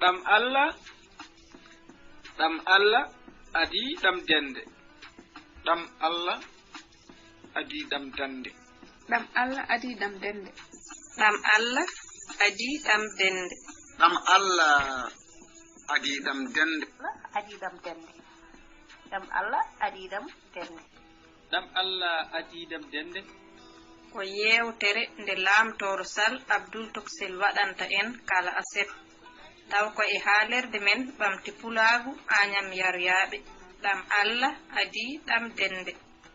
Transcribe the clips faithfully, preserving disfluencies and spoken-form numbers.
Ɗam Allah, ɗam Allah adii ɗam dende. Ɗam Allah adii ɗam dende. Ɗam Allah adii ɗam dende. Ɗam Allah adii ɗam dende. Ɗam Allah adii ɗam dende. Adii ɗam dende. Ɗam Allah adii ɗam dende. Ɗam Allah adii ɗam dende. Ko yeewtere nde Laamtooro Sal Abdul Toksel waɗanta en kala aset. Taw ko e haalirde men ɓamti pulaagu Añam Yaryaaɓe. Ɗam Allah adii ɗam dende.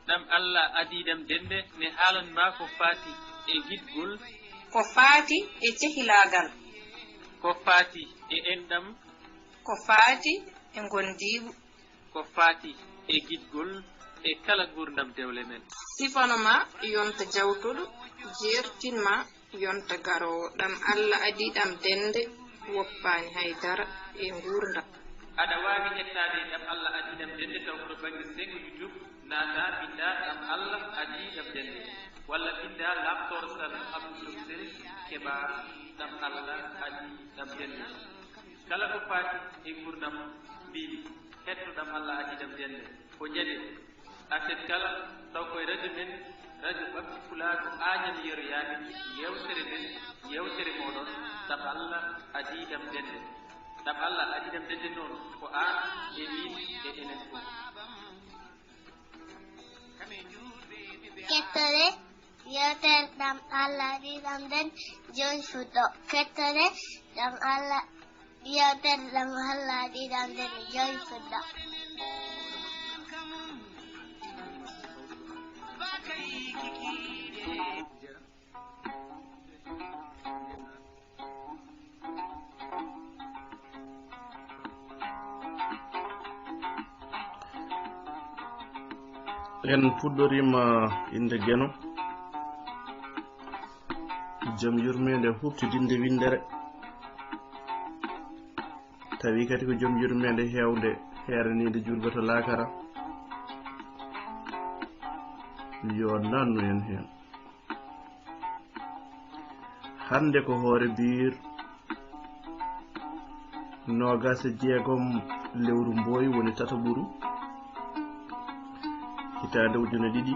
Ɗam Allah adii ɗam dende ne haalan ma ko faati e giɗgol. Ko faati e cehilaagal. Ko faati e enɗam. Ko faati e ngondiigu. Ko faati e giɗgol e kala nguurndam dewle men. Sifano ma yonta jawtuɗo, jeertin ma yonta garoowo. Ɗam Allah adii ɗam dende, woppaani hay dara e nguurndam. Aɗa waawi ƴettaade ɗam Allah adii ɗam dende taw ko to bannge seŋo YouTube, naata, binnda ɗam Allah adii ɗam dende, walla binnda Laamtooro Sal Abdul Toksel, keɓa ɗam Allah adii ɗam dende. Kala ko faati e nguurndam mbimi, hetto ɗam Allah adii ɗam dende, ko ñande aset kala, taw koye radio men, radio ɓamti pulaagu Añam Yeroyaaɓe, yeewtere men, yeewtere mooɗon, ɗam Allah adii ɗam dende. Ɗam Allah adii ɗam dende noon, ko aan e miin e enen fof. Kettore, yeewtere ɗam Allah adii ɗam dende, jooni fuɗɗo. Kettore, ɗam Allah, yeewtere ɗam Allah adii ɗam dende, jooni fuɗɗo. En puɗɗoriima innde Geno, jom yurmeende huɓtidinde winndere, tawi kadi ko jom yurmeende heewnde, heeraniinde juulɓe to laakara. Yo nannu en heen. Hannde ko hoore biir noogaas e jeegom lewru mbooy woni tataɓuru hitaande ujune ɗiɗi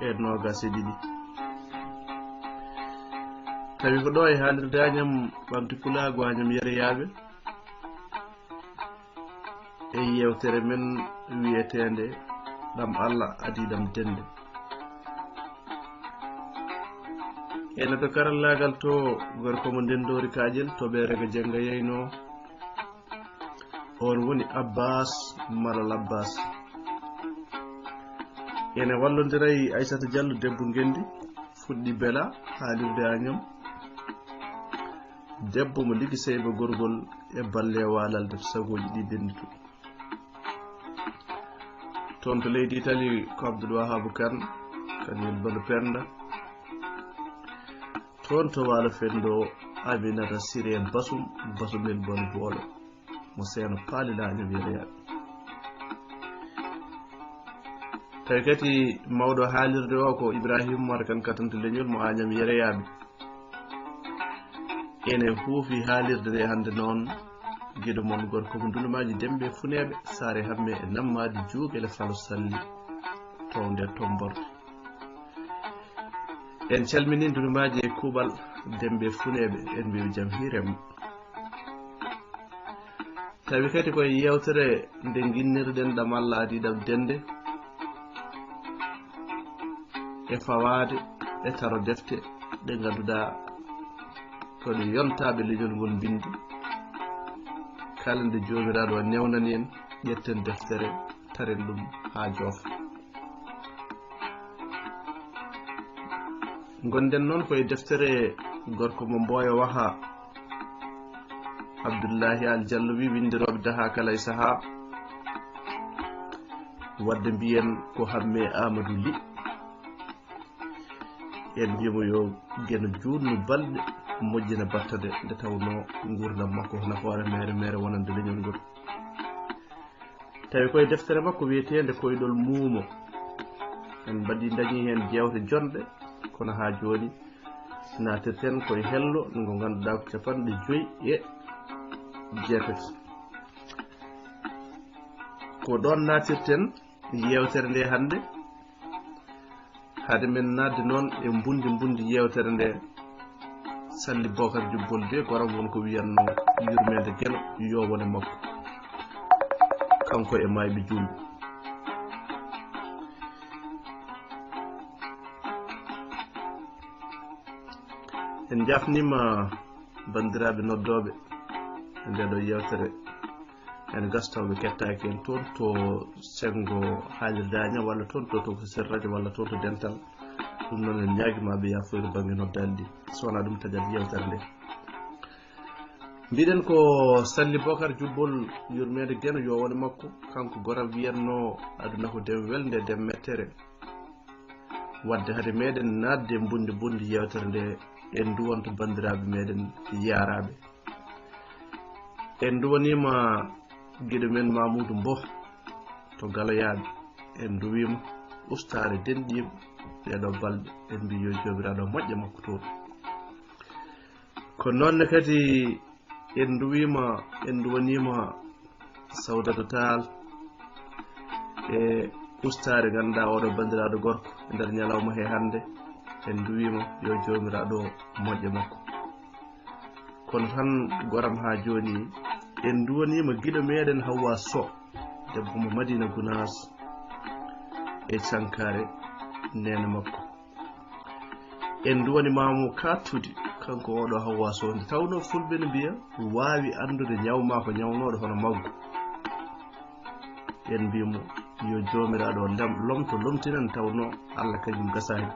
e noogaas e ɗiɗi. Tawi ko ɗo e haalirde Añam ɓamti pulaagu Añam Yeroyaaɓe. E yeewtere men wiyeteende ɗam Allah adii ɗam dende. Ene to karallaagal to gorko mo Ndenndoori Kaaƴel to Ɓeerega Jennga yeynoo. Oon woni Abbaas Malal Abbaas. Ene wallondiray Aysata Jallo debbo Ngenndi, fuɗɗi Bela, haalirde Añam. Debbo mo Liggi Seyba Gorgol e balle e waalalde to sagooji ɗi denndi to. Toon to leydi Itali ko Abdul Wahabu Kan, Kanel Bano Penda. Toon to Waalo Fenndo, Aminata Siree Basum, Basumel Bano Boolo, mo Seeno Paali Laaño Yeroyaaɓe. Tawi kadi mawɗo haalirde o ko Ibrahima Umar Kan, katante leñol mo Añam Yeroyaaɓe. Ene huufi haalirde nde hannde noon, giɗo mon gorko mo Ndulumaaji Demɓe Funeeɓe, Saare Hamme e Nammaadi Juugele Falo Salli, townde Tomborde. En calminii Ndulumaaji e kuuɓal Demɓe Funeeɓe, en mbiyu jam hiirem. Tawi kadi ko e yeewtere nde nginnirɗen ɗam Allah adii ɗam dende e fawaade e taro defte ɗe ngannduɗaa ko ɗe yontaaɓe leñol ngol mbinndi. Kala nde Joomiraaɗo o newnani en, ƴetten deftere, taren ɗum haa joofa. Ngonɗen noon ko e deftere gorko mo Mbooyo Waha, Abdullaahi Al Jallo wi, winndirooɓe dahaa kala e sahaa, waɗde mbiyen ko Hammee Aamadu Li. En mbiyamo yo Geno juutnu balɗe, moƴƴina battane, nde tawnoo nguurndam makko ko nafoore meere meere wonande leñol ngol. Tawi koye deftere makko wiyeteende Koyɗol Muumo, en mbaɗi, ndañi heen jeewte jonɗe, kono haa jooni naatirten koye hello ngo ngannduɗaa ko capanɗe joyi e jeetati. Ko ɗoon naatirten yeewtere nde hannde. Hade men naatde noon e mbundi mbundi yeewtere nde, Salli Bokar Jubbol de goram won ko wiyatno yurmeende Geno yo wone makko, kanko e maayɓe juulɓe. En njaafniima banndiraaɓe noddooɓe e ndee ɗoo yeewtere. En gastawɓe kettaaki en toon to senngo haalirde Añam walla toon to tokosel radio walla toon to dental. Ɗum noon en ñaagi ma ɓe yaafoyde bannge noddaali ɗi. So wonaa ɗum taƴat yeewtere nde. Mbiɗen ko Salli Bokar Jubbol yurmeende Geno yo wone makko. Kanko goram wiyatno aduna ko dem welde dem mettere. Wadde hade meɗen naatde e mbundi mbundi yeewtere nde, en nduwanto banndiraaɓe meɗen yaaraaɓe. En nduwaniima giɗo men Mamoudou Mboh to Galoyaaɓe. En nduwiima ustaare denɗiima ɗee ɗoo balɗe. En mbii yo Joomiraaɗo moƴƴo makko toon. Ko noon ne kadi en nduwiima, en nduwaniima Sawdata Taal e ustaare ngannduɗaa oɗo banndiraaɗo gorko e nder ñalawma he hannde. En nduwiima yo Joomiraaɗo moƴƴo makko. Kono tan goram haa jooni en nduwaniima giɗo meɗen Hawwa Sow, debbo mo Madina Gunaas e cankaare neene makko. En nduwaniima mo kaattude, kanko oɗo Hawwa Sow, nde tawnoo fulɓe ne mbiya waawi anndude ñaw maa ko ñawnooɗo hono maggu. En mbii mo yo Joomiraaɗo lem-, lomto, lomtinan, tawnoo Allah kañum gasaani.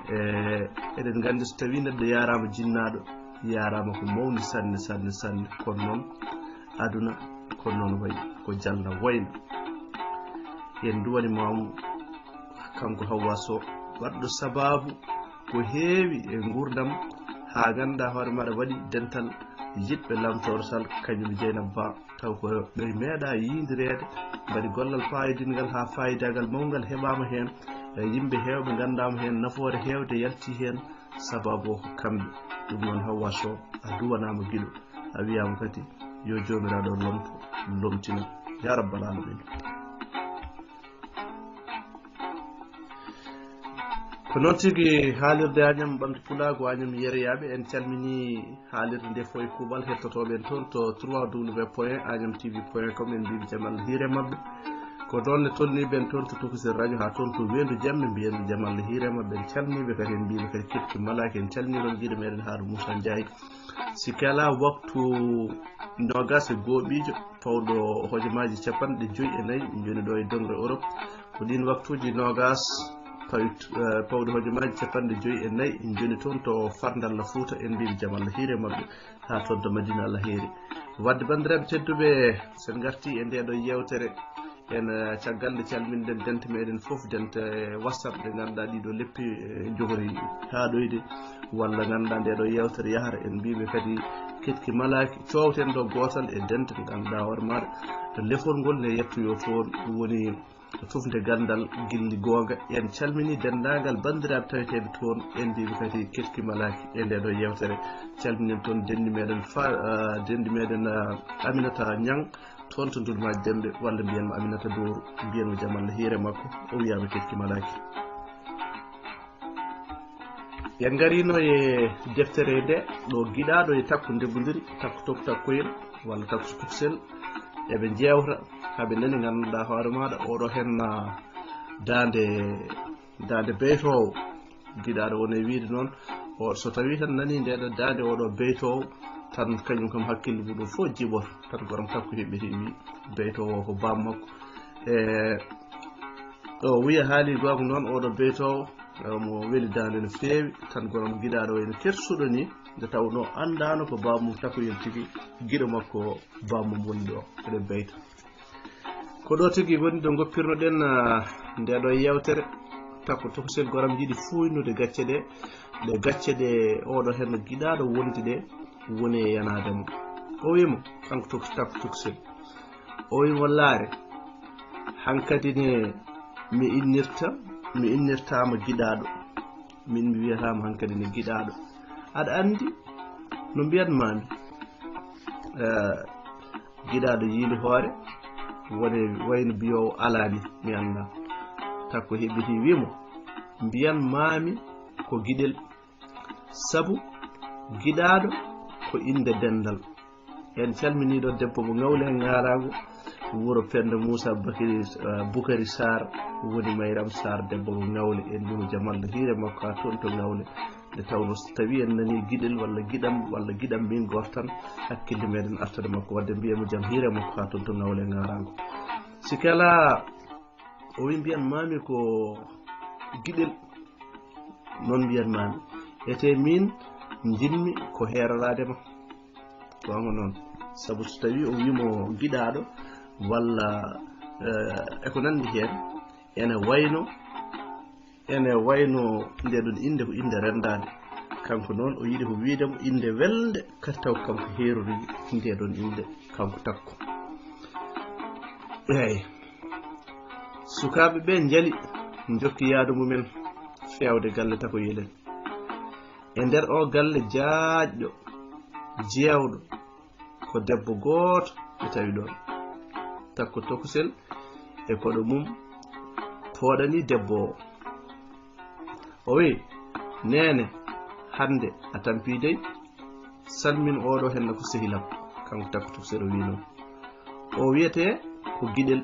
E, eɗen nganndi so tawii neɗɗo yaaraama jinnaaɗo, yaaraama ko mawni sanne, sanne, sanne. Kono noon aduna ko noon wayi, ko jalna wayna. En nduwaniima mo kanko Hawwa Sow, waɗɗo sabaabu ko heewi e nguurndam, haa ngannduɗaa hoore maaɗa waɗi dental yiɗɓe Lamtoor Sal, kañum e Jeynaba Ba, taw ko ɓe meeɗaa yiindireede, mbaɗi gollal faayidinngal haa faayidaagal mawngal heɓaama heen, e yimɓe heewɓe nganndaama heen, nafoore heewde yalti heen, sabaabu o ko kamɓe. Ɗum noon Hawwa Sow, a duwanaama giɗo, a wiyaama kadi yo Joomiraaɗo lomto, lomtina, yaa rabbal aalamiina. Ko noon tigi, haalirde Añam ɓamde pulaagu, Añam yeroyaaɓe, en calminii haalirde nde fof e kuuɓal hettotooɓe en toon to trois W point añam T V point com. En mbiiɓe jam Allah hiire maɓɓe. Ko ɗoon ne tolniiɓe en toon to tokosel radio haa toon to Weendu Jammi, mbiyen jam Allah hiire maɓɓe. En calminiiɓe kadi, en mbiiɓe kadi keɗki malaaki. En calminii noon giɗo meɗen Haaruna Muusa Njaay. Sikke alaa, waktu noogaas e gooɓiijo, pawɗo hojomaaji capanɗe joyi e nayi, njoni ɗo e doŋre Europe. Ko ɗiin waktuuji noogaas, pawi, eh, pawɗo hojomaaji capanɗe joyi e nayi, njoni toon to Farndalla Fuuta. En mbiiɓe jam Allah hiire maɓɓe, haa toon to Madina Allah heeri. Wadde banndiraaɓe tedduɓe, so en ngartii e ndee ɗoo yeewtere, en, eh, caggal nde calminɗen dente meɗen fof, dente WhatsApp ɗe ngannduɗaa ɗii ɗoo leppi, eh, njogorii haaɗoyde, walla ngannduɗaa ndee ɗoo yeewtere yahata, en mbiiɓe kadi keɗki malaaki, coowten ɗo gootal e dente ɗe ngannduɗaa hoore maaɗa. Lefol ngol ne yettoyoo toon, ɗum woni tufnde ganndal gilli goonga. En calminii denndaangal banndiraaɓe taweteeɓe toon, en mbiiɓe kadi keɗki malaaki e ndee ɗoo yeewtere. Calminen toon denndi meɗen fa-, ah, denndi meɗen, ah, Aminata Ñang, toon to Ndulmaaji Demɓe, walla mbiyen mo Aminata Dooru, mbiyen mo jam Allah hiire makko, o wiyaama keɗki malaaki. En ngariino e deftere nde, ɗo giɗaaɗo e takko ndegondiri, takko tok takkoyel, walla takko sukusel, eɓe njeewta, haa ɓe nani ngannduɗaa hoore maaɗa, oɗo heen, ah, daande, daande beytoowo. Giɗaaɗo woni e wiyde noon, o, so tawii tan nanii nde ɗo daande oɗo beytoowo, tan kañum kam hakkille muɗum fof jiɓoto, tan goram takko heɓɓiti wi beytoowo o ko baam makko. E, o wiya haali goonga noon, oɗo beytoowo, e, mo weli daande no feewi, tan goram giɗaaɗo wayno kersuɗo ni, nde tawnoo anndaano ko baam mum takoyel tigi, giɗo makko o, baam mum woni ɗo, eɗen beyta. Ko ɗo tigi woni ɗo ngoppirnoɗen, ah, nde ɗo yeewtere. Takko tokosel goram yiɗi fuuynude gacce ɗe, ɗe gacce ɗe oɗo heen giɗaaɗo wonde ɗe woni e yanaade mo. O wiyi mo, kanko tok-, takko tokosel. O wiyi mo, laare, hankadi ne mi innirta, mi innirtaama giɗaaɗo. Min mi wiyataama hankadi ne giɗaaɗo. Aɗa anndi no mbiyatmaami? eh, giɗaaɗo yiili hoore, woni wayno mbiyoowo alaa ni, mi anndaa. Takko heɓɓiti wii mo, "Mbiyan maami ko Giɗel, sabu giɗaaɗo ko innde denndal." En calminii ɗo debbo mo Ŋawle e Ŋaaraango, wuro Pennda Muusa Bakiri, eh, Bukari Saar, woni Mayram Saar, debbo mo Ŋawle. En mbiyii mo jam Allah hiire makko haa toon to Ŋawle. Nde tawnoo so tawii en nanii Giɗel walla Giɗam walla Giɗam min gooto tan, hakkille meeɗen artata makko. Waɗde mbiyen mo jam hiire makko haa toon to Ŋawle e Ŋaaraango. Si kala o wi mbiyan maami ko Giɗel, noon mbiyan maami. Etee miin njimmi ko heeroraade ma. Ko wango noon. Sabu so tawii o wii mo giɗaaɗo walla, eh, e ko nanndi heen, ene wayno, ene wayno nde ɗon innde ko innde renndaande. Kanko noon o yiɗi ko wiide mo innde welnde, kadi taw kanko heerori nde ɗon innde, kanko Takko. Eey. Sukaaɓe ɓe njali, njokki yaadu mumen feewde galle Takoyel en. E nder o galle jaajɗo, jeewɗo, ko debbo gooto ɓe tawi ɗoon. Takko Tokosel e koɗo mum pooɗani debbo o. O wi, "Neene, hannde a tampii dey, salmin oɗo henna ko sehilam." Kanko Takko Tokosel o wi noon. O wiyetee ko Giɗel.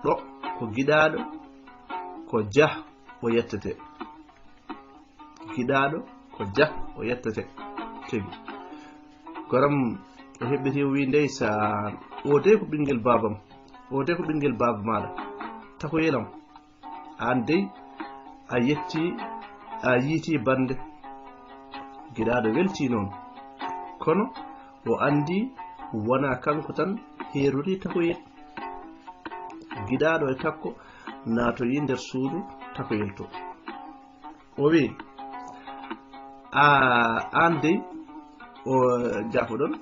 Ɗo ko giɗaaɗo, ko jah o yettetee. Giɗaaɗo ko jah o yettetee. Tigi. Goram o heɓɓiti o wi, "Ndey sa, o dey ko ɓinngel baabam. O dey ko ɓinngel baaba maaɗa. Takoyel am. Aan dey a yetti, a yiiti bannde." Giɗaaɗo weltii noon. Kono o anndi wonaa kanko tan heerori Takoyel. Giɗaaɗo e Takko naatoyi nder suudu Takoyel to. O wi, "A, aan dey," o jaafoɗon,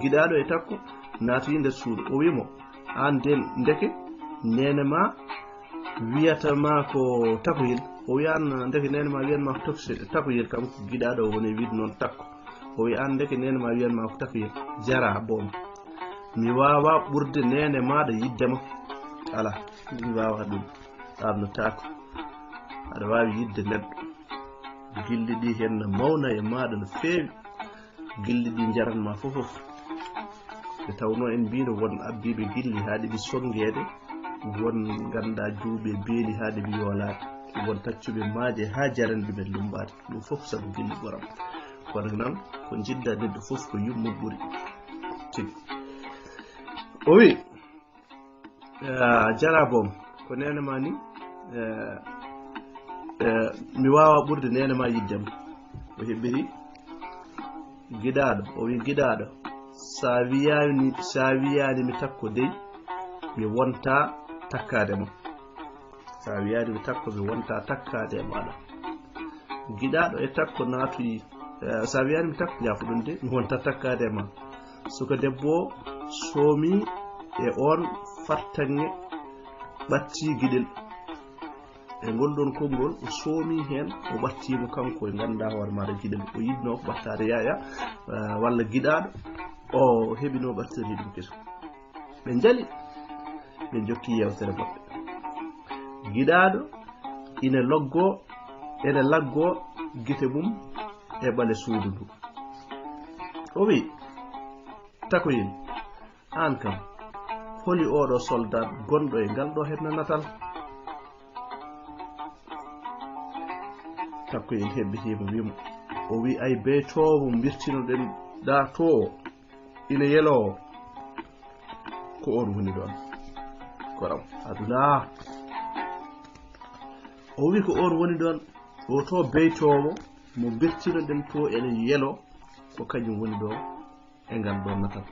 giɗaaɗo e Takko naatoyi nder suudu. O wi mo, "Aan dey, ndeke neene ma wiyata ma ko Takoyel." O wi, "Aan, ndeke neene ma wiyan ma ko Tokse-, Takoyel." Kanko giɗaaɗo o woni wiide noon Takko. O wi, "Aan, ndeke neene ma wiyan ma ko Takoyel. Jara boom. Mi waawa ɓurde neene maaɗa yidde ma. Alaa, mi waawa ɗum. Ɗaabnotaako. Aɗa waawi yidde neɗɗo. Gilli ɗi heen no mawna e maaɗa no feewi. Gilli ɗi njaran ma fof fof." Nde tawnoo en mbiino won abbiiɓe gilli haa ɗi ɓe sonngeede, won nganndaa juuɓe beeli haa ɗi ɓe yoolaade, won taccuɓe maaje haa jaran ɗi ɓe lummbaade. Ɗum fof sabu gilli goram. Kono noon ko njidda neɗɗo fof ko yummum ɓuri. Tigi. O wi, "Eh, jara boom, ko neene ma ni, eh, eh, mi waawa ɓurde neene ma yiddem." O heɓɓiri giɗaaɗo, o wi, "Giɗaaɗo, sa wiyaani, sa wiyaani mi Takko dey, mi wonta takkaade ma. Sa wiyaani mi Takko, mi wonta takkaade e maaɗa." Giɗaaɗo e Takko naatoyi, eh, sa wiyaani mi Takko, jaafoɗon de, mi wonta takkaade e ma. Suka debbo o soomi e oon fartaŋŋe, ɓatti Giɗel. E ngol ɗoon konngol, o soomi heen, o ɓattii mo kanko e nganndaa hoore maaɗa Giɗel. O yiɗnoo ko ɓattaade yaaya, eh, walla giɗaaɗo, o heɓinoo ɓattirde ɗum kesa. Ɓe njali, ɓe njokki yeewtere maɓɓe. Giɗaaɗo ina loggoo, ene laggoo gite mum e ɓale suudu ndu. O wi, "Takoyel, aan kam, holi oɗo soldat gonɗo e ngal ɗo henna natal?" Takko en heɓɓitiima, wiimo, o wi, "Ay beytoowo mbirtinoɗen ɗaa to, ina yeloo, ko oon woni ɗoon." Koram aduna. O wi, "Ko oon woni ɗoon, o to beytoowo mo mbirtinoɗen to ene yeloo, ko kañum woni ɗo e ngal ɗo natal."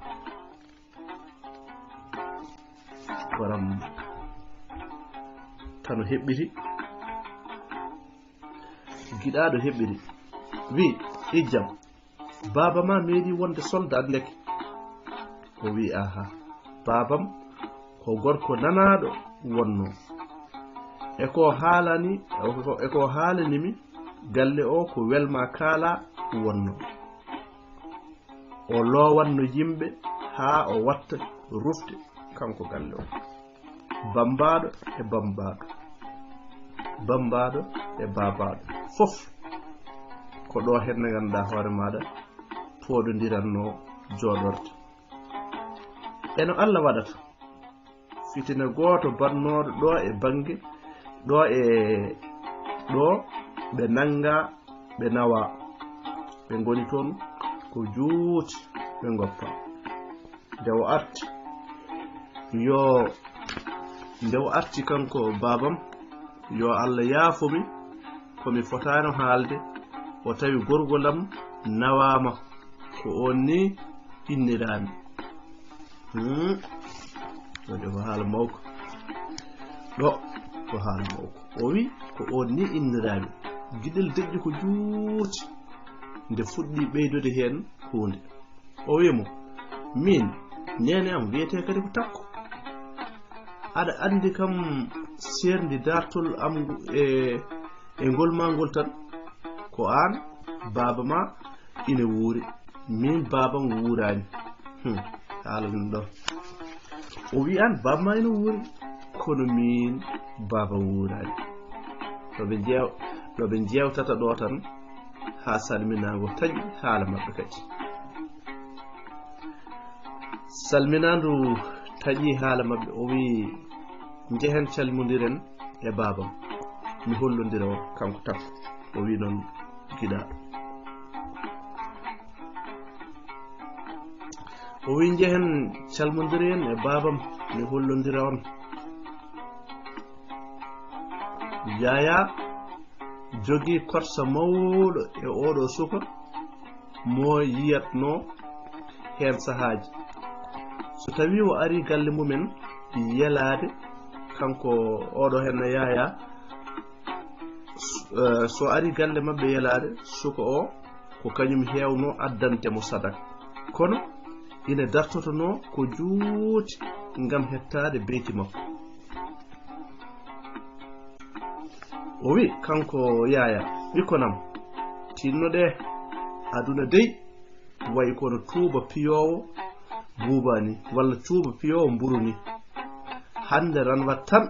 Koram kano heɓɓiti, giɗaaɗo heɓɓiti, wi, "Ijjam, baaba ma meeɗi wonde soldat ndeke?" O wi, "Aha, baabam ko gorko nanaaɗo wonno. E ko haalani, e ko haalani mi, galle o ko welma kaala wonno." O loowanno yimɓe haa o watta rufde kanko galle o. Bammbaaɗo e bammbaaɗo, bammbaaɗo e baabaaɗo, fof ko ɗo heen nde ngannduɗaa hoore maaɗa pooɗondirannoo jooɗorde. E no Allah waɗata fitina gooto baɗnooɗo ɗo e bannge ɗo e ɗo, ɓe nannga ɓe nawa, ɓe ngoni toon ko juuti ɓe ngoppa. Nde o arti, yo, nde o arti kanko baabam, yo Allah yaafo mi, ko mi fotaano haalde, o tawi gorgol am nawaama, ko oon ni inniraami. Hmm. Ɗo de ko haala mawko. Ɗo ko haala mawko. O wi ko oon ni inniraami. Giɗel deƴƴi ko juuti. Nde fuɗɗi ɓeydude heen huunde. O wi mo, miin, neene am wiyetee kadi ko Takko. Aɗa anndi kam seerndi daartol am ngu e, e ngol maa ngol tan? Ko aan, baaba ma ina wuuri. Miin, baabam wuuraani. Hmm, haala min ɗo. O wi aan, baaba ma ina wuuri. Kono miin, baabam wuuraani. No ɓe jeew-, no ɓe jeewtata ɗo tan, haa salminaango taƴi haala maɓɓe kadi. Salminaandu taƴi haala maɓɓe, o wi, njehen calmondiren e baabam. Mi hollondira on, kanko Takko. O wi noon giɗa. O wi, njehen calmondiren e baabam, mi hollondira on. Yaya jogii korsa mawɗo e oɗo suka mo yiyatnoo heen sahaaji. So tawii o arii galle mumen yelaade, kanko oɗo heen Yaya, s-, eh, so arii galle maɓɓe yelaade, suka o ko kañum heewnoo addande mo sadaka. Kono ina dartotonoo ko juuti ngam hettaade beyti makko. O wi, kanko Yaya, ɓikkon am, tinnoɗee, aduna dey wayi kono tuuba piyoowo buuba ni, walla tuuba piyoowo mburu ni. Hannde ranwat tan,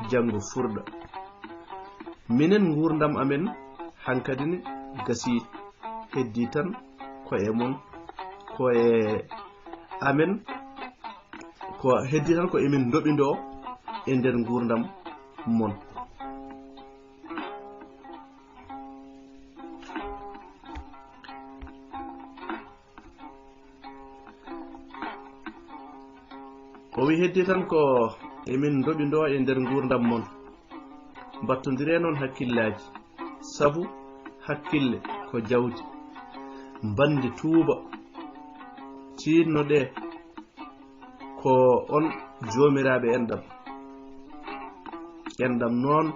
janngo furɗa. Minen nguurndam amen hankadi ne gasii, heddii tan ko e mon, ko e amen, ko heddii tan ko emin ndoɓindoo e nder nguurndam mon. O wi, heddii tan ko emin ndoɓindoo e nder nguurndam mon. Mbattondiree noon hakkillaaji, sabu hakkille ko jawdi. Mbannde tuuba, tiinnoɗee, ko on joomiraaɓe enɗam. Enɗam noon,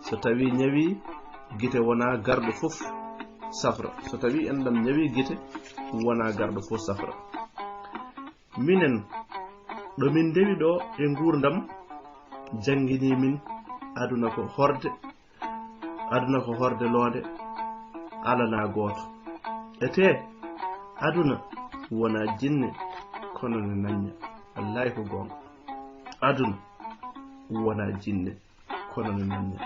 so tawii ñawii gite, wonaa garɗo fof safra. So tawii enɗam ñawii gite, wonaa garɗo fof safra. Minen, ɗo min ndewi ɗo e nguurndam, jannginii min aduna ko horde, aduna ko horde loonde, alanaa gooto. Etee, aduna wonaa jinne, kono ne nanña. Wallaahi ko goonga. Aduna wonaa jinne, kono ne nanña.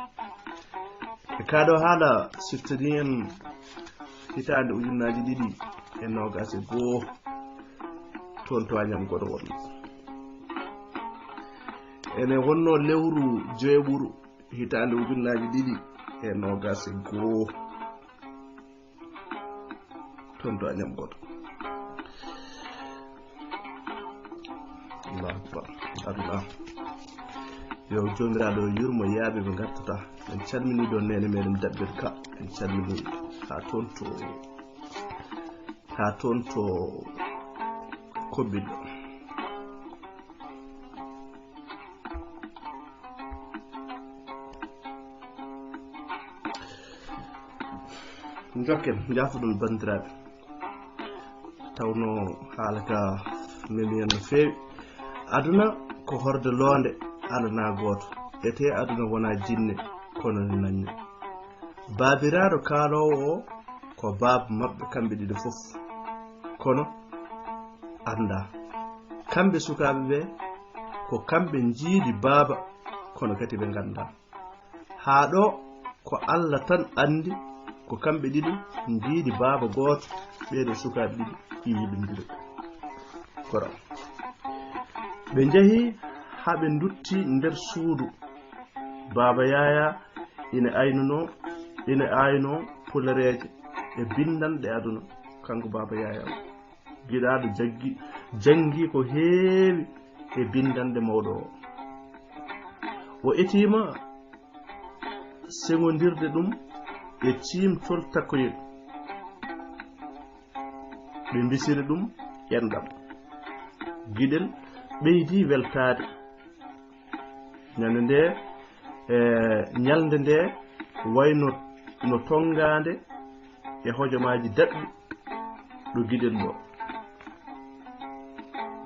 E kaa ɗo haala siftanii en hitaande ujunnaaji ɗiɗi e noogaas e goo, toon to Añam Goɗo wonno. Ene wonno lewru joyɓuru hitaande ujunnaaji ɗiɗi e noogaas e goo. Toon to Añam Goɗo. Allahu akbar. Allah. Yo Joomiraaɗo yurmo yaaɓe ɓe ngartata. En calminii ɗo neene meɗen Daɓɓel Ka. En calminii haa toon to, haa toon to Kobbilɗo. Njokken, njaafoɗon banndiraaɓe. Tawno haala ka memi en no feewi. Aduna ko horde loonde, alanaa gooto. Etee aduna wonaa jinne, kono ne nanña. Baabiraaɗo kaaloowo o ko baaba maɓɓe kamɓe ɗiɗo fof. kono anndaa. Kamɓe sukaaɓe ɓe, ko kamɓe njiidi baaba, kono kadi ɓe nganndaa. Haa ɗo ko Alla tan anndi, ko kamɓe ɗiɗo njiidi baaba gooto, ɓeeɗo sukaaɓe ɗiɗo ƴiiƴidondiri. Koram. Ɓe njahi haa ɓe ndutti nder suudu. Baaba Yaya ina aynunoo, ina aynoo pulereeje e binndanɗe aduna, kanko Baaba Yaya o. Giɗaaɗo jaggi, janngi ko heewi e binndanɗe mawɗo o. O etiima seŋondirde ɗum e ciimtol takkoyel. Ɓe mbisiri ɗum enɗam. Giɗel ɓeydi weltaade. Ñande nde, e, ñalnde nde wayno no tonngaande e hojomaaji daɓɓi ɗo giɗel ɗo.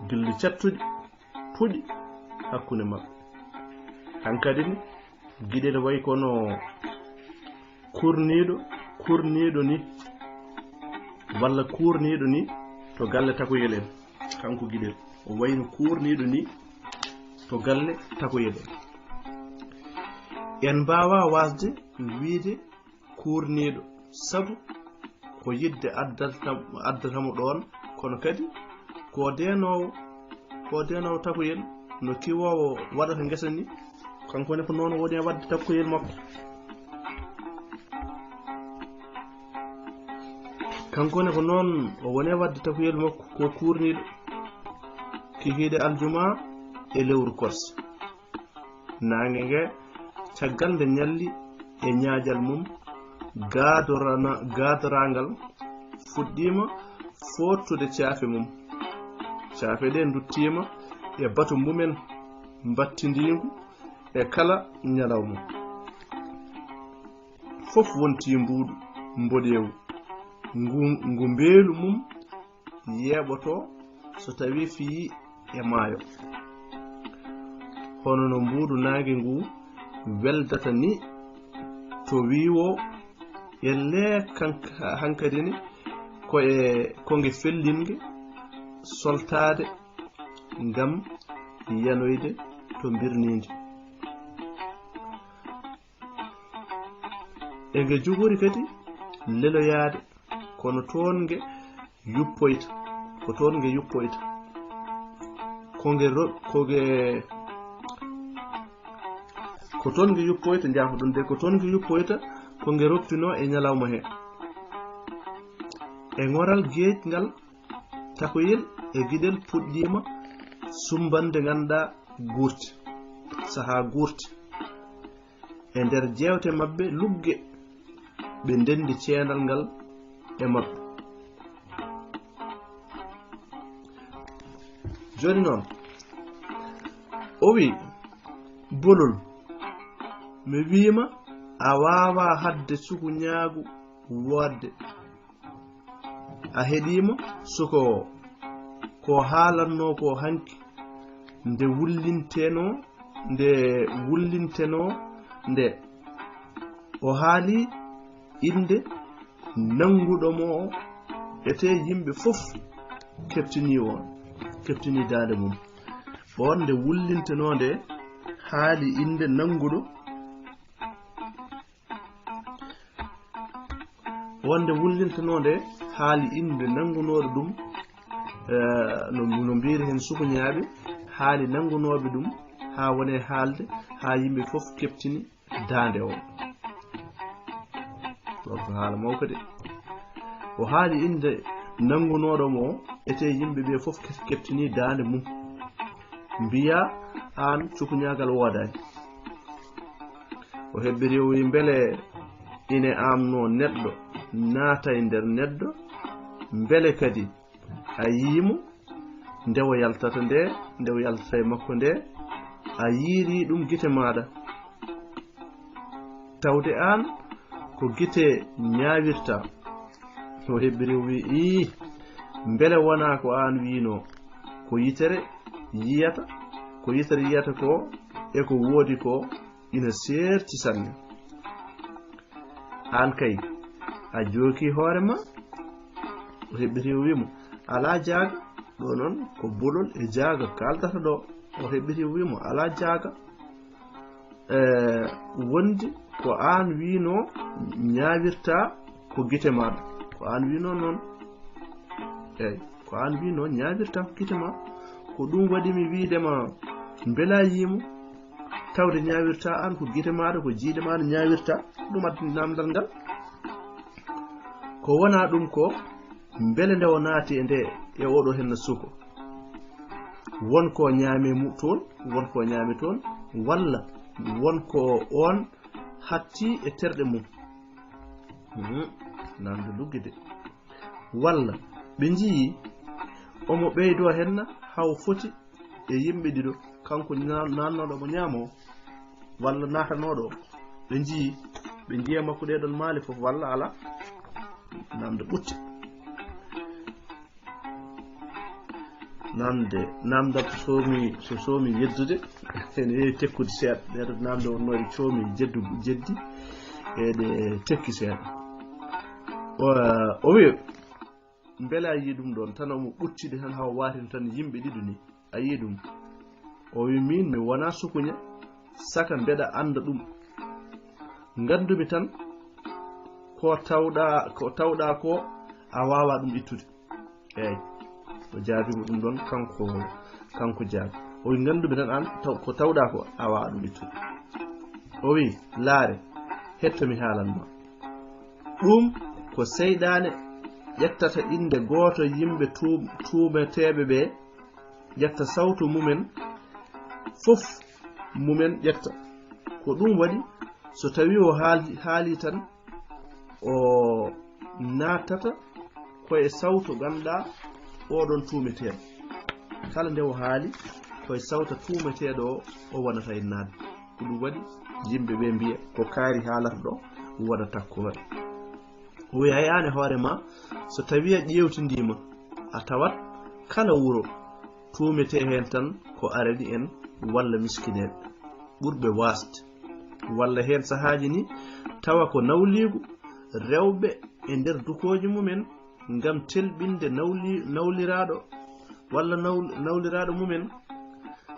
Gilli cattuɗi puɗi hakkunde maɓɓe. Hankadi ni, giɗel wayi kono kurniiɗo, kurniiɗo ni, walla kurniiɗo ni to galle takoyel en. Kanko giɗel, o wayno kurniiɗo ni to galle takoyel en. En mbaawaa waasde wiyde kurniiɗo, sabu ko yiɗde addata-, addata mo ɗoon, kono kadi ko deenoowo, ko deenoowo takoyel, no kiwoowo waɗata ngesa ni, kanko ne ko noon o woni e waɗde takoyel makko. Kanko ne ko noon o woni e waɗde takoyel makko, ko kurniiɗo kikiiɗe aljuma e lewru korse. Naange nge, caggal nde ñalli e ñaajal mum, gaadorana-, gaadoraangal fuɗɗiima fooɗtude caafe mum. Caafe ɗe nduttiima e batu mumen mbattindiingu e kala ñalawma. Fof wonti mbuuɗu mboɗeewu, ngu, ngu mbeelu mum yeeɓoto so tawii fiyii e maayo. Hono no mbuuɗu naange ngu weldata ni, to wiiwo ellee kank-, hankadi ne ko e, ko nge fellinnge soltaade ngam yanoyde to mbirniindi. E nge jogori kadi leloyaade, kono toon nge yuppoyta, ko toon nge yuppoyta. Ko nge ro-, ko nge, ko toon nge yuppoyta, njaafoɗon de, ko toon nge yuppoyta, ko nge roppinoo e ñalawma he. E ŋoral geec ngal, takoyel e giɗel puɗɗiima sumbande, nganndaa guurti, sahaa guurti. E nder jeewte maɓɓe lugge, ɓe ndenndi ceenal ngal e maɓɓe. Jooni noon, o wi, "Bolol, mi wiima a waawaa haɗde sukuñaagu woodde." A heɗiima sukoowo, ko haalannoo ko hanki, nde wullintenoo, nde wullintenoo nde. O haali innde nannguɗo mo o, etee yimɓe fof keɓtinii o, keɓtinii daande mum. Oon nde wullintenoo nde, haali innde nannguɗo, wonde wullintanoo nde, haali innde nanngunooɗo ɗum, eh, no, no mbiyri heen sukuñaaɓe, haali nanngunooɓe ɗum, haa woni e haalde, haa yimɓe fof keɓtini daande o. Ɗo ko haala mawka de. O haali innde nanngunooɗo mo o, etee yimɓe ɓe fof ke-, keɓtini daande mum. Mbiya aan cukuñaagal woodaani. O hebbiri o wi, "Mbele ine aamnoo neɗɗo naata e nder neɗɗo? Mbele kadi a yii mo nde o yaltata nde, nde o yaltata e makko nde, a yiiri ɗum gite maaɗa? Tawde aan ko gite ñaawirta." O hebbiri o wi, "Ii, mbele wonaa ko aan wiinoo, ko yitere yiyata, ko yitere yiyata ko e ko woodi ko ina seerti sanne. Aan kay, a jooki hoore ma?" O heɓɓiti o wii mo, Alaa jaaga, ɗo noon ko bolol e jaaga kaaldata ɗo. O heɓɓiti, o wii mo, "Alaa jaaga, e, wondi ko aan wiino ñaawirta ko gite maaɗa. Ko aan wiino noon. Eey, ko aan wiino ñaawirta ko gite ma. Ko ɗum waɗi mi wiide ma, mbela yiimo, tawde ñaawirta aan ko gite maaɗa, ko jiiɗe maaɗa ñaawirta." Ɗum addi naamndal ngal. Ko wonaa ɗum ko, mbele nde o naati e nde, e oɗo henna suko, won ko ñaame mu toon, won ko ñaame toon, walla won ko oon hatti e terɗe mum. Mhm. Naamnde luggi de. Walla ɓe njiyii omo ɓeydoo henna haw foti e yimɓe ɗiɗo, kanko na-, naannooɗo mo ñaamo o, walla naatanooɗo o. Ɓe njiyii, ɓe njiya makko ɗee ɗoon maale fof, walla alaa? Naamnde ɓutti. Naamnde, naamndal so soomi, so soomi yeddude, ene heewi tekkude seeɗa. Ɗee ɗoo naamnde wonnooɗe coomi jeddu, jeddi, eɗe tekki seeɗa. O, o wiya, mbela a yii ɗum ɗoon tan, omo ɓuccidi tan, haw waatin tan yimɓe ɗiɗo ni. A yii ɗum? O wi, miin mi wonaa sukuña, saka mbeɗa annda ɗum. Nganndumi tan ko tawɗa, ko tawɗa ko a waawaa ɗum ittude. Eey, o jaabii mo ɗum ɗoon, kanko, kanko jaabi. O wi, nganndumi tan aan taw, ko tawɗa ko a waawaa ɗum ittude. O wi, laare, hetto mi haalan ma. Ɗum ko seyɗaane ƴettata innde gooto yimɓe tuum-, tuumeteeɓe ɓe, ƴetta sawtu mumen fof, mumen ƴetta. Ko ɗum waɗi, so tawii o haali, haali tan, o naatata ko e sawtu ganduɗaa oɗon tuumeteeɗo. Kala nde o haali, ko e sawta tuumeteeɗo o, o wonata e naatde. Ko ɗum waɗi yimɓe ɓe mbiya ko kaari haalata ɗo wona takkoore. O wiya hay aan e hoore ma, so tawii a ƴeewtindiima, a tawat kala wuro tuumetee heen tan ko arani en walla miskineeɓe ɓurɓe waasde. Walla heen sahaaji ni tawa ko nawliigu rewɓe e nder dukooji mumen ngam telɓinde nawli-, nawliraaɗo walla nawl-, nawliraaɗo mumen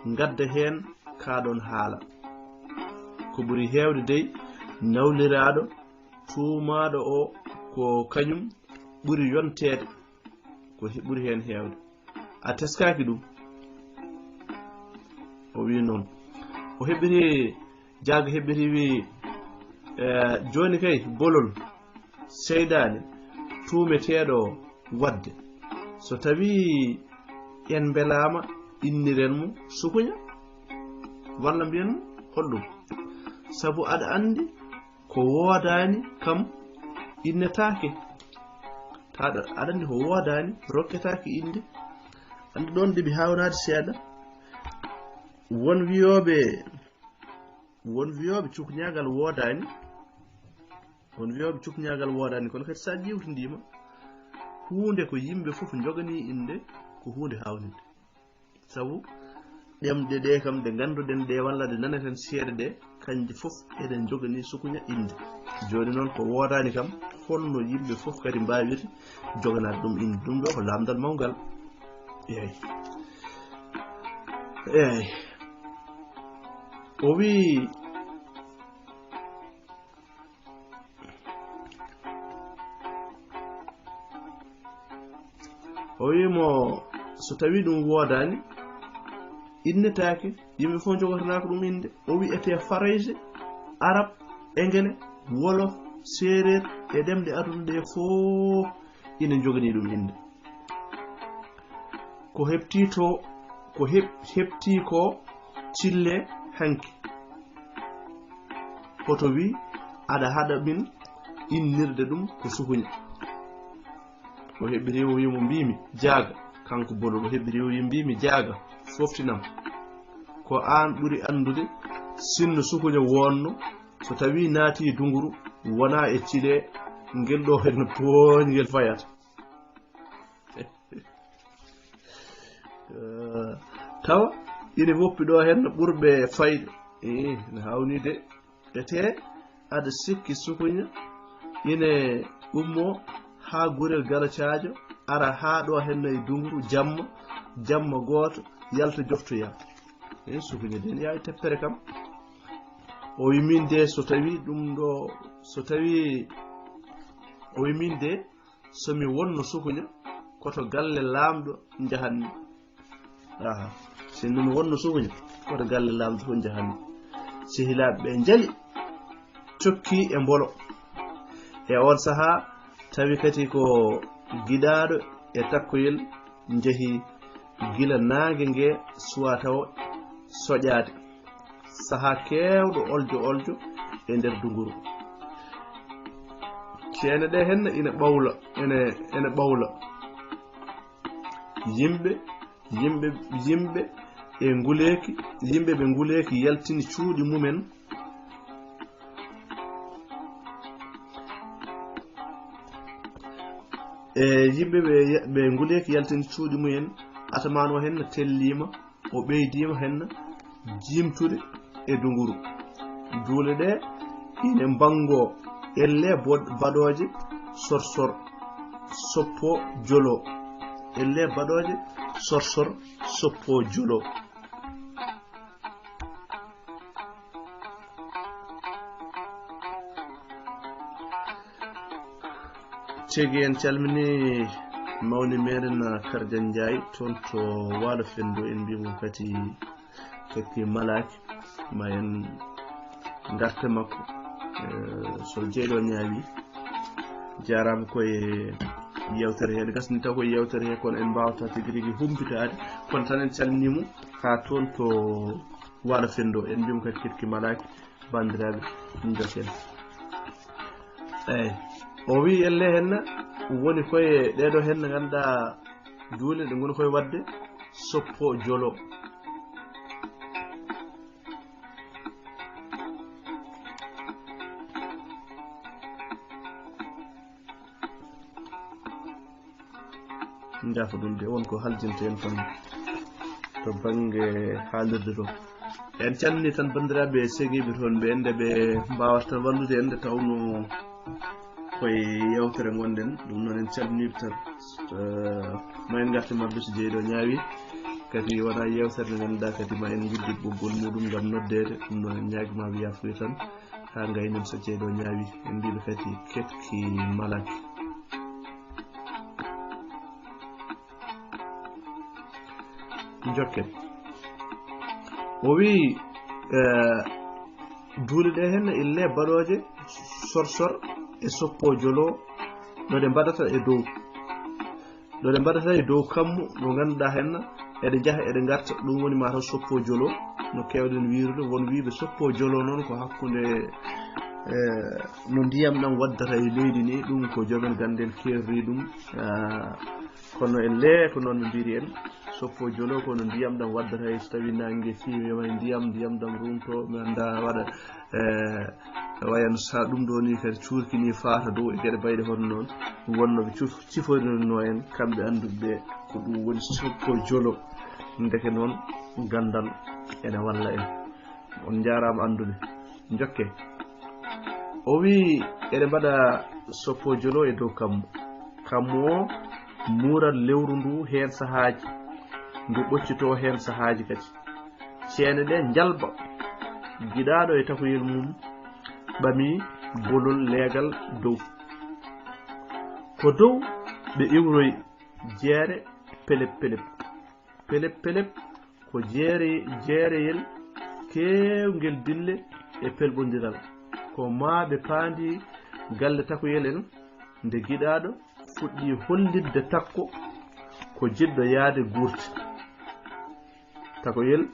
ngadda heen kaa ɗoon haala. Ko ɓuri heewde dey nawliraaɗo tuumaaɗo o ko kañum ɓuri yonteede, ko he-, ɓuri heen heewde. A teskaaki ɗum? O wii noon. O heɓɓiti, jaaga heɓɓiti wii, "Eh, jooni kay bolol seydaane tuumeteeɗo o waɗde. So tawii en mbelaama, inniren mo sukuña, walla mbiyen holɗum? Sabu aɗa anndi ko woodaani kam innetaake. Aɗa, aɗa anndi ko woodaani rokketaake innde." Anndi ɗoon ɗiɓi haawnaade seeɗa. Won wiyooɓe, won wiyooɓe cukuñaagal woodaani. Won wiyooɓe cukuñaagal woodaani, kono kadi so a ƴeewtindiima, huunde ko yimɓe fof njoganii innde, ko huunde haawnide. Sabu ɗemɗe ɗe kam ɗe ngannduɗen ɗe walla ɗe naneten seeɗa ɗe, kanje fof eɗen njoganii sukuña innde. Jooni noon ko woodaani kam, holno yimɓe fof kadi mbaawirta joganaade ɗum innde? Ɗum ɗo ko laamndal mawngal. Eey. Eey. O wii, o wii mo, so tawii ɗum woodaani, innetaake, yimɓe fof njogotanaaka ɗum innde. O wiyetee Farayse, Arab, Engele, Wolof, Seereer, e ɗemɗe aduna ɗe fof ina njoganii ɗum innde. Ko heɓtii to, ko heɓ-, heɓtii ko cille hanki. Hoto wii aɗa haɗa min innirde ɗum ko sukuña. O heɓɓiti, o wii mo, mbiimi jaaga, kanko bolol o heɓɓiti, o wii, mbiimi jaaga, foftinam. Ko aan ɓuri anndude sinno sukuña wonno, so tawii naatii dunguru, wonaa e cile ngel ɗo henno pooñ ngel fayata. Eh, tawa ina woppi ɗo henno ɓurɓe fayde. Eh, ina hawni de. Ete aɗa sikki sukuña ina ummo haa gurel galacaajo, ara haa ɗo henna e dunguru jamma, jamma gooto, yalta joftoya. En sukuña den yawi teppere kam. O wi min de so tawi ɗum ɗo, so tawi, o wi min de so mi wonno sukuña, koto galle laamɗo njahanmi. Aha, sinno mi wonno sukuña, koto galle laamɗo fof njahanmi. Sehilaaɓe ɓe njali, cokki e mbolo. E on sahaa, tawi kadi ko giɗaaɗo e takkoyel njehi gila naange nge suwaa taw soƴaade. Sahaa keewɗo oljo oljo e nder dunguru. Ceene ɗe henna ina ɓawla, ene, ene ɓawla. Yimɓe, yimɓe, yimɓe e nguleeki, yimɓe ɓe nguleeki yaltini cuuɗi mumen. E yimɓe ɓe, ɓe nguleeki yaltini cuuɗi mumen, atamaan o henna telliima, o ɓeydiima henna jimtude e dunguru. Duule ɗe ine mbanngoo elle bod-, baɗooje sorsor soppo jolo. Elle baɗooje sorsor soppo jolo. Tigi en calmini mawni meɗen Karjan Njaay toon to Waalo Fenndo, en mbiimo kadi tokki malaaki ma en ngarte makko. Eh, so jeyɗo ñaawi jaaraama koye yewtere he. Ene gasni taw koye yewtere he, kono en mbaawata tigi rigi humpitaade. Kono tan en calminimo haa toon to Waalo Fenndo, en mbiyamo kadi ketki malaaki, banndiraaɓe, njokken. Eeyi, o wii elle henna woni koye ɗeeɗo henna ngannduɗaa duule ɗe ngoni koye waɗde soppo jolo. Njaafo ɗum de won ko haljinte en tan to bannge haalirde ɗo. En calmini tan banndiraaɓe segiiɓe toon ɓe, nde ɓe mbaawata tan wallude en, nde tawno koye yewtere ngonɗen. Ɗum noon en calminiiɓe tan. Eh, ma en ngarti mabɓe so jeyɗo ñaawi. Kadi wona yewtere nde ngannduɗaa kadi ma en nguddi ɓoggol muɗum ngam noddeede. Ɗum noon en ñaagima yaafuya tan. Haa ngaynen so jeyɗo ñaawi. En mbiɓe kadi ketki malaki. Njokken. O wii, eh, duule ɗe heen ille baɗooje sorsor e soppo jolo ɗo ɗe mbaɗata e dow. Ɗo ɗe mbaɗata e dow kammu, no ngannduɗaa heen eɗe njaha, eɗe ngarta. Ɗum woni mataw soppo jolo, no keewɗen wiirude. Won wiiɓe soppo jolo noon ko hakkunde, eh, no ndiyam ɗam waddata e leydi ni, ɗum ko joom en gannde en keerri ɗum. Ah, kono en lee ko noon ɓe mbiri en, soppo jolo ko no ndiyam ɗam waddata e so tawi naange fiiwima e ndiyam, ndiyam ɗam rumto, mi annda waɗa, eh, wayano sa ɗum ɗo ni kadi cuurki ni faata dow e geɗe bayɗe hono noon. Wonno ɓe cif-, ciforinno en kamɓe annduɓe ɓe ko ɗum woni soppo jolo. Ndeke noon ganndal ene walla en. On njaaraama annduɓe. Njokke. O wii eɗe mbaɗa soppo jolo e dow kammu. Kammu o muurat lewru ndu heen sahaaji, ndu ɓoccitoo heen sahaaji kadi. Ceene ɗe njalba, giɗaaɗo e takoyel mum ɓami bolol leegal dow. Ko dow ɓe iwroyi jeere pelep pelep. Pelep pelep ko jeere, jeereyel keewngel dille e pelɓondiral. Ko maa ɓe paandi galle takoyel en, nde giɗaaɗo fuɗɗi hollitde takko ko jiɗɗo yahde guurti. Takoyel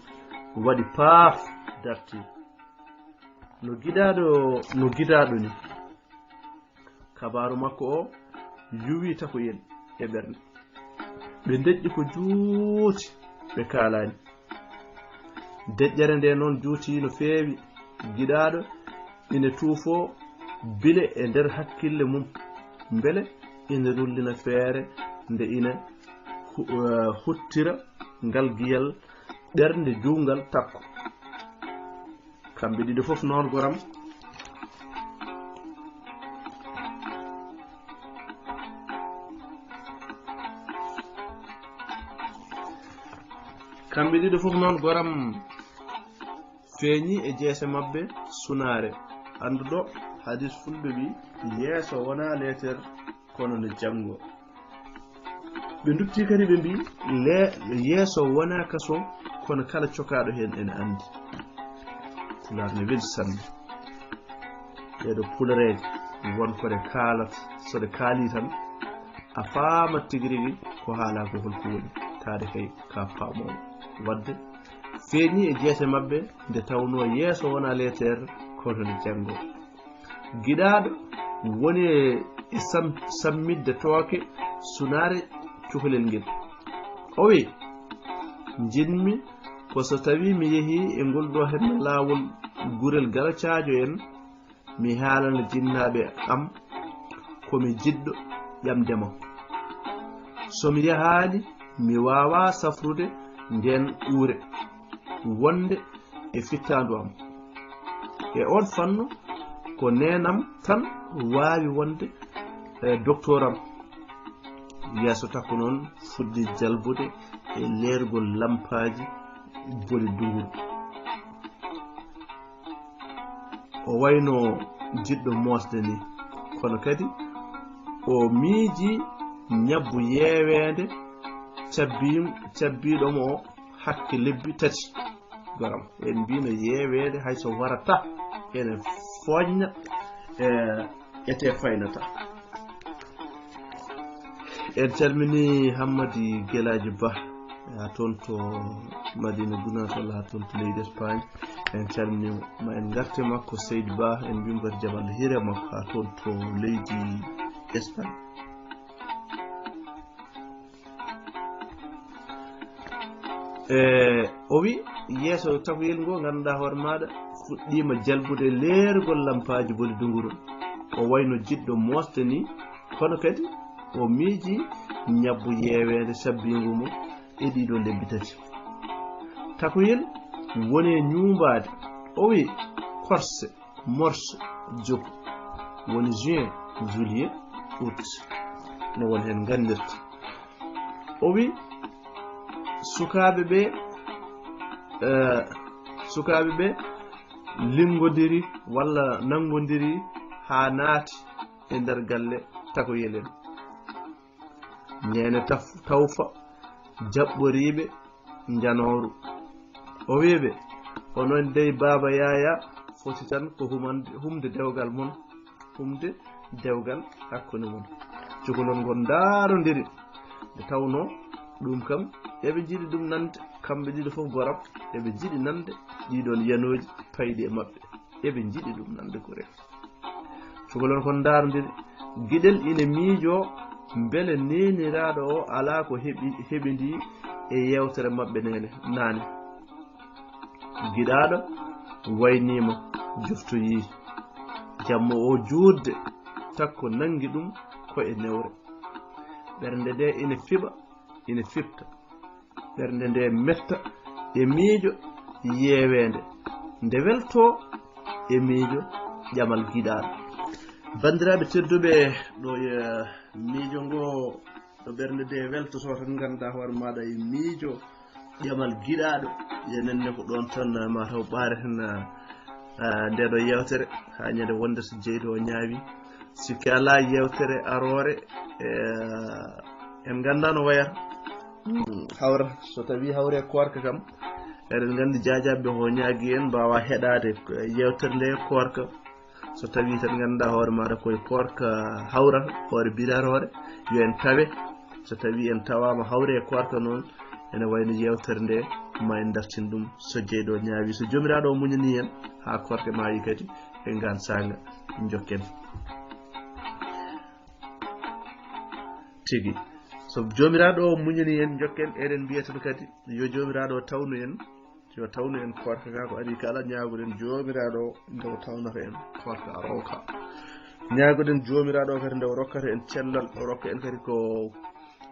waɗi paaf, darti. No giɗaaɗo, no giɗaaɗo ni. Kabaaru makko o yuwi takoyel e ɓernde. Ɓe ndeƴƴi ko juuti, ɓe kaalaani. Deƴƴere nde noon juuti no feewi. Giɗaaɗo ina tuufoo bile e nder hakkille mum, mbele ina rullina feere nde ina hu-, eh, huttira ngal giyal ɓernde juutngal takko. Kamɓe ɗiɗo fof noon, goram. Kamɓe ɗiɗo fof noon, goram feeñi e jeese maɓɓe sunaare. Annduɗo hadis fulɓe wi, yeeso wona leeter, kono no janngo. Ɓe ndutti kadi ɓe mbi, le-, yeeso wona kaso, kono kala cokaaɗo heen ene anndi. Pulaar ne weli sanne. Ɗeɗo pulareeje won ko ɗe kaalata, so ɗe kaali tan, a faamat tigi rigi ko haalaa ko holko woni, taade kay ka paamoowo. Wadde feeñi e jeese maɓɓe nde tawnoo yeeso wona leeter, kono ne janngo. Giɗaaɗo woni e sam-, sammitde tooke sunaare cukalel ngel. O wi, njiɗmi ko so tawi mi yehi e ngol ɗo henna laawol gurel garacaajo en, mi haalana jinnaaɓe am ko mi jiɗɗo ƴamde ma. So mi yahaali, mi waawaa safrude ndeen uure wonde e fittaandu am. E oon fannu, ko neenam tan waawi wonde, e, doktoram. Yeeso takko noon fuɗɗi jalbude e leergol lampaaji boli dunguru. O wayno jiɗɗo moosde ni, kono kadi o miiji ñabbu yeeweende cabbi-, cabbiiɗo mo hakke lebbi tati. Goram, en mbino yeeweende hay so warata, ene fooñna, e, ete faynata. En calmini Hammadi Gelaaji Ba, haa toon to Madina Gunaas walla haa toon to leydi Espagne. En calmini ma, en ngarte makko Seydi Ba, en mbimo kadi jam Allah hiire makko haa toon to leydi Espagne. E, o wi, yeeso takoyel ngo, ngannduɗaa hoore maaɗa, fuɗɗiima jalbude leergol lampaaji boli dunguru. O wayno jiɗɗo moosde ni, kono kadi o miiji ñabbu yeeweende sabbiingu mo e ɗiɗo lebbi tati. Takoyel woni e ñuumbaade. O wi, korse, morso, jogo. Woni juin, juillet, août. No won heen nganndirta. O wi, sukaaɓe ɓe, eh, sukaaɓe ɓe linngodiri walla nanngondiri haa naati e nder galle takoyel en. Ñeene taf-, tawfa jaɓɓoriiɓe njanooru. O wii ɓe, "Onon dey Baaba Yaaya foti tan ko humande, humde dewgal mon, humde dewgal hakkunde mon." Cukalel ngol ndaarondiri, nde tawnoo ɗum kam eɓe njiɗi ɗum nande, kamɓe ɗiɗo fof goram, eɓe njiɗi nande ɗiɗon yanooji payɗi e maɓɓe, eɓe njiɗi ɗum nande ko ref. Cukalel kon ndaarondiri, giɗel ine miijoo mbele neeniraaɗo o alaa ko heɓi, heɓindii e yeewtere maɓɓe neene, naane. Giɗaaɗo wayniima, joftoyii. Jamma o juutde, takko nanngi ɗum ko e newre. Ɓernde nde ine fiɓa, ine fiɓta. Ɓernde nde metta e miijo yeeweende, nde weltoo e miijo ƴamal giɗaaɗo. Banndiraaɓe tedduɓe, ɗo, eh, miijo ngo, ɗo ɓernde nde weltotoo tan, nganndaa hoore maaɗa e miijo ƴamal giɗaaɗo. Yenenne ko ɗoon tan, eh, ma taw ɓaareten, eh, eh, nde ɗo yeewtere, haa ñande wonde so jeyɗo o ñaawi. Sikke alaa, yeewtere aroore, eh, en nganndaa no wayata. Hmm, hawra, so tawii hawre e koorka kam, eɗen nganndi jaajaaɓe ko ñaagi en mbaawa heɗaade yeewtere nde koorka. So tawii tan nganndaa hoore maaɗa koye koorka hawra, hoore biraar hoore, yo en tawe. So tawii en tawaama hawre e koorka noon, ene wayno yeewtere nde ma en dartin ɗum so jeyɗo ñaawi. So Joomiraaɗo o muñanii en haa koorka maayi kadi, e ngaan saanga njokken. Tigi. So Joomiraaɗo o muñanii en, njokken, eɗen mbiya tan kadi, yo Joomiraaɗo o tawnu en, yo tawnu en koorka ka ko ari kala, ñaagoɗen Joomiraaɗo o nde o tawnata en koorka arooka. Ñaagoɗen Joomiraaɗo o kadi nde o rokkata en cellal, o rokka en kadi ko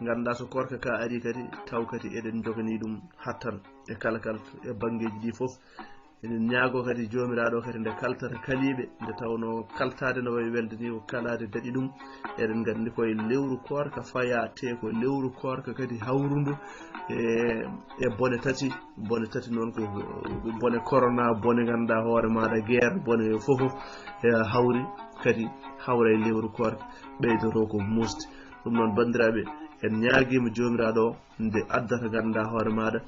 nganndaa so koorka ka ari kadi, taw kadi eɗen njoganii ɗum hattan e kala kala e banngeeji ɗi fof. Eɗen ñaagoo kadi Joomiraaɗo kadi nde kaltata kaliiɓe, nde tawnoo kaltaade no wayi welde nii ko kalaade daɗi ɗum. Eɗen nganndi ko e lewru koorka fayaa, te ko e lewru koorka kadi hawrundu e, e bone tati. Bone tati noon ko, ko bone korona, bone ngannduɗaa hoore maaɗa, guerre, bone fof fof e hawri kadi hawra e lewru koorka, ɓeydotoo ko muusde. Ɗum noon, banndiraaɓe, en ñaagiima Joomiraaɗo o nde addata ngannduɗaa hoore maaɗa,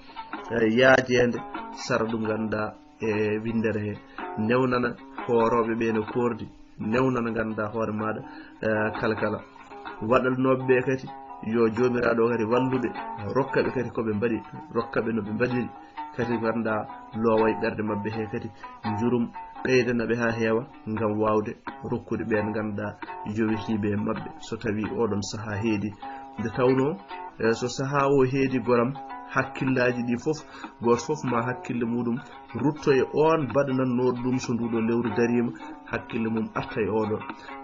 e yaajeende sara ɗum ngannduɗaa e winndere he, newnana koorooɓe ɓe no koordi, newnana ngannduɗaa hoore maaɗa, e kala kala. Waɗalnooɓe ɓe kadi, yo Joomiraaɗo o kadi wallu ɓe, rokka ɓe kadi ko ɓe mbaɗi, rokka ɓe no ɓe mbaɗiri, kadi ngannduɗaa loowa e ɓerɗe maɓɓe he kadi njurum, ɓeydana ɓe haa heewa ngam waawde rokkude ɓeen ngannduɗaa yowitiiɓe e maɓɓe, so tawii oɗon sahaa heedi. Nde tawnoo, e, so sahaa o heedi goram, hakkillaaji ɗi fof, gooto fof ma hakkille muɗum rutto e oon baɗanannooɗo ɗum, so nduɗo lewru dariima, hakkille mum arta e oɗo.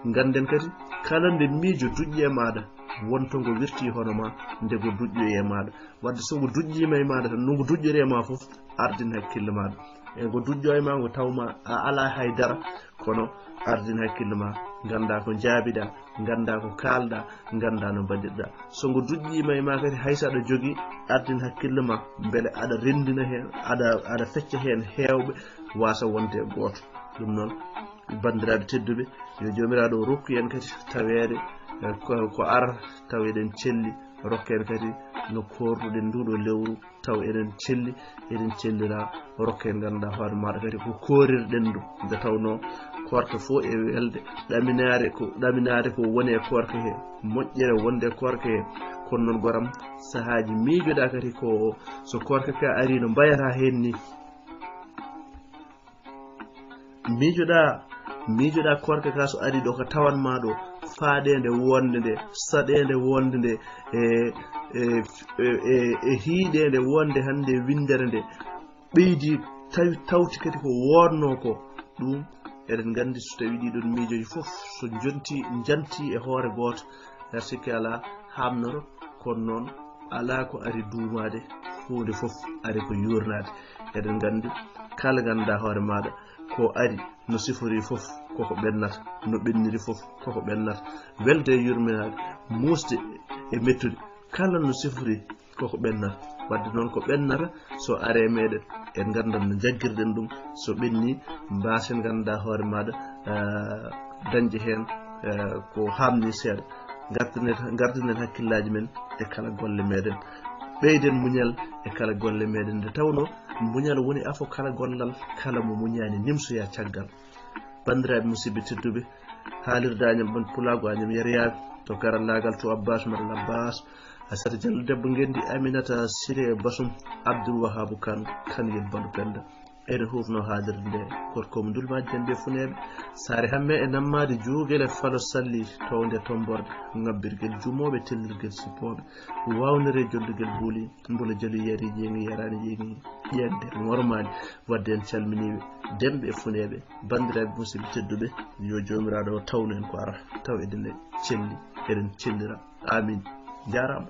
Ngannden kadi, kala nde miijo duƴƴi e maaɗa, wonto ngo wirti hono ma, nde ngo duƴƴoyi e maaɗa. Wadde so ngo duƴƴiima e maaɗa tan, no ngo duƴƴori e ma fof, ardin hakkille maaɗa. E ngo duƴƴo e ma, ngo taw ma a alaa hay dara, kono ardin hakkille ma, nganndaa ko njaabiɗaa, nganndaa ko kaalɗaa, nganndaa no mbaɗirɗaa. So ngo duƴƴiima e ma kadi, hay so aɗa jogii, ardin hakkille ma, mbele aɗa renndina heen, aɗa, aɗa fecca heen heewɓe, waasa wonde e gooto. Ɗum noon, banndiraaɓe tedduɓe, yo Joomiraaɗo o rokku en kadi taweede, e, ko, ko ara taw eɗen celli, rokka en kadi no koorduɗen nduɗo lewru, taw eɗen celli, eɗen cellira, rokka en ngannduɗaa hoore maaɗa kadi ko koorirɗen ɗum. Nde tawnoo koorka fof e welde, ɗaminaare ko, ɗaminaare ko woni e koorka he, moƴƴere wonde e koorka he. Kono noon, goram, sahaaji miijoɗaa kadi ko so koorka ka arii no mbayata heen ni. Miijoɗaa, miijoɗaa koorka ka so arii ɗo, ko tawan ma ɗo, faaɗeende wonde nde, saɗeende wonde nde, e, e, e, e, e hiiɗeende wonde hannde winndere nde, ɓeydi tawi tawti kadi ko woodnoo ko. Ɗum eɗen nganndi, so tawii ɗii ɗoon miijooji fof so njonti, njanti e hoore gooto, nder sikki alaa, haamnoto, kono noon alaa ko ari duumaade, huunde fof ari ko yuurnaade. Eɗen nganndi, kala ngannduɗaa hoore maaɗa, ko ari no sifori fof koko ɓennata, no ɓenniri fof koko ɓennata. Welde e yurminaade, muusde e mettude, kala no sifori koko ɓennata. Wadde noon, ko ɓennata so are meɗen, en nganndan no jaggirɗen ɗum, so ɓenni, mbaasen ngannduɗaa hoore maaɗa, ah, dañde heen, ah, ko haamni seeɗa. Ngartinen, ngartinen hakkillaaji men e kala golle meɗen. Ɓeyden muñal e kala golle meɗen. Nde tawnoo muñal woni afo kala gollal, kala mo muñaani nimsoyaa caggal. Banndiraaɓe musidɓe tedduɓe, haalirde Añam Ɓandu Pulaagu, Añam Yariyaaɓe, to karallaagal to Abbas Madal Abbas, Asata Jallo debbo ngenndi, Aminata Siré Basum, Abdoul Wahabu Kan, Kan Yel Balu Penda. Eɗen huufnoo haalirde nde, gorko mo Ndulmaaji Dembe Funeeɓe, Saare Hamme e Nammaade Juugele Falo Salli, townde Tomborde, ŋabbirgel jumooɓe, tellirgel sippooɓe, waawnere jollugel buuli, mbula jali yari jeŋi yaraani jeŋi, ƴeeŋde ŋormaani. Wadde en calminiiɓe, Dembe e Funeeɓe, banndiraaɓe musidɓe tedduɓe, yo Joomiraaɗo o tawnu en ko ara, taw eɗen celli, eɗen cellira. Amin. Jaaraama.